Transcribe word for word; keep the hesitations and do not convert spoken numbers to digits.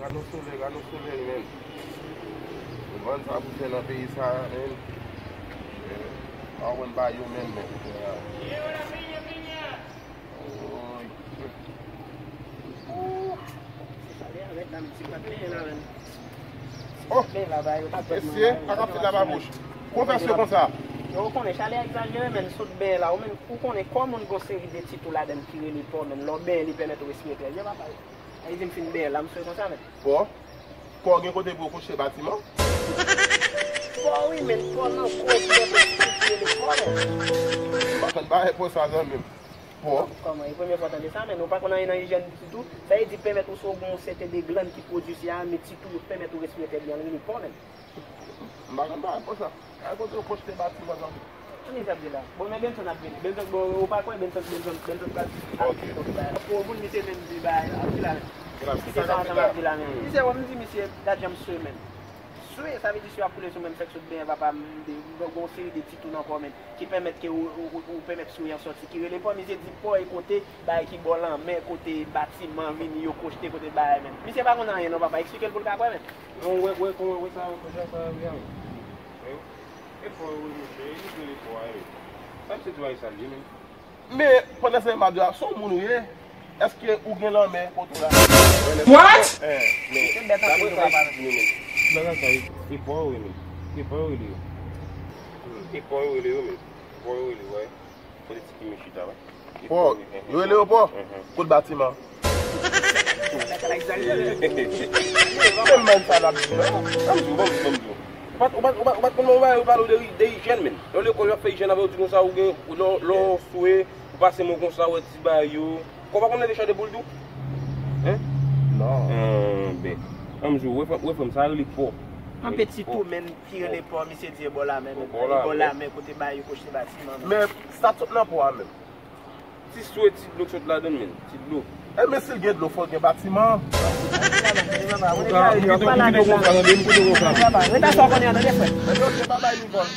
Gad yon solèy, gad yon solèy, men. Ou konprann sa pou fè nan peyi sa, men. Eh, pa konn ba yo menm, men. Oy. Oh, mesye, pa k ap fèt la pa bouch. Konfèsyon konsa. Yo konnen chalè a egzajere, men sot ben la, ou menm, ou konnen kò moun gon seri de tit ou ladann ki rele pò, men lè w ben li pèmèt ou respire trè byen, papa. Sa vle di m fin bèl la, m swe konsa, men. Pò? Pò gen kote pou yo kouche batiman? Pò wi, men pò nan kò, pò nan kò, pò nan kò, men. M pa konn bagay pò sa, zanmi m. Pò? Kòman? E premye fwa w tande sa, men ou pa konn anyen nan ijyèn pitit ou? Sa vle di pèmèt ou si w gen yon sèten de glann ki pwodui siyal, men tit ou yo pèmèt ou respire trè byen, li rele pò, men. M pa konn bagay pò sa. Ay, kote yo kouche batiman, zanmi m. Kisa ap di la? Bon, men Benson ap vini. Benson, bon, ou pa kwè Benson, Benson, Benson pral di. Ok. Pou moun misye menm di bagay, ap di la menm. Kite sa ansanm ap di la menm. Misye, wè m di misye, gad jan m swe menm. Swe, sa vle di si w ap koule sou mwen, m fèk sot benyen papa m, m de, m gon seri de ti tou nan kò menm, ki pèmèt ke ou, ou, ou, ou pèmèt swe an sòti, ki rele pò, misye di pò e kote, bagay ki bò lanmè, kote batiman vini, yo kwochte kote bagay menm. Misye pa konn anyen non papa, eksplike l pou l ka kwè menm. Non, wè, wè, wè, wè sa, wè sa, wè sa, wè. E pò wi, monchè, e li rele pò a, e. Sa misye di w a, e sa l ye menm. Men, pandan se mwen ap di w la, se yon moun ou ye? Èske ou gen lanmè kote w la? What? Eh, men, dapre sa misye di nou menm. Bagay sa, e, e pò yo, men. E pò yo rele yo. E pò yo rele yo, men. Pò yo rele yo, wè. Kote ti ki mechita, wè. Pò, yo rele yo pò? Kot batiman? Menm bann sa n ap di la. Ban m di w, ban m di w, ban m di w. Ou pa t, ou pa t, ou pa t, ou pa t konn mwen, ou pa, ou pa t de, de ijyèn, menm. Lè w lekòl, y ap fè ijyèn avè w, di konsa, ou gen, lè w, lè w swe, ou pase men w konsa, ou wè ti bagay yo. Kò w pa konn leve chade poul tou? Hein? Non. Anben. Ban m di w, wè frè m, wè frè m, sa rele pò. Anpe ti tou, menm. Ki rele pò, misye di e bò lamè menm. Bò lamè. E bò lamè kote bagay yo kwochte batiman menm. Men sa t sot nan pò a menm. Ti swe, ti dlo k sot ladann menm. Ti dlo. E men si l gen dlo, fò l gen batiman. Reta sa w konnen an tande frè. Ebyen, ok, pa bay nou kòb.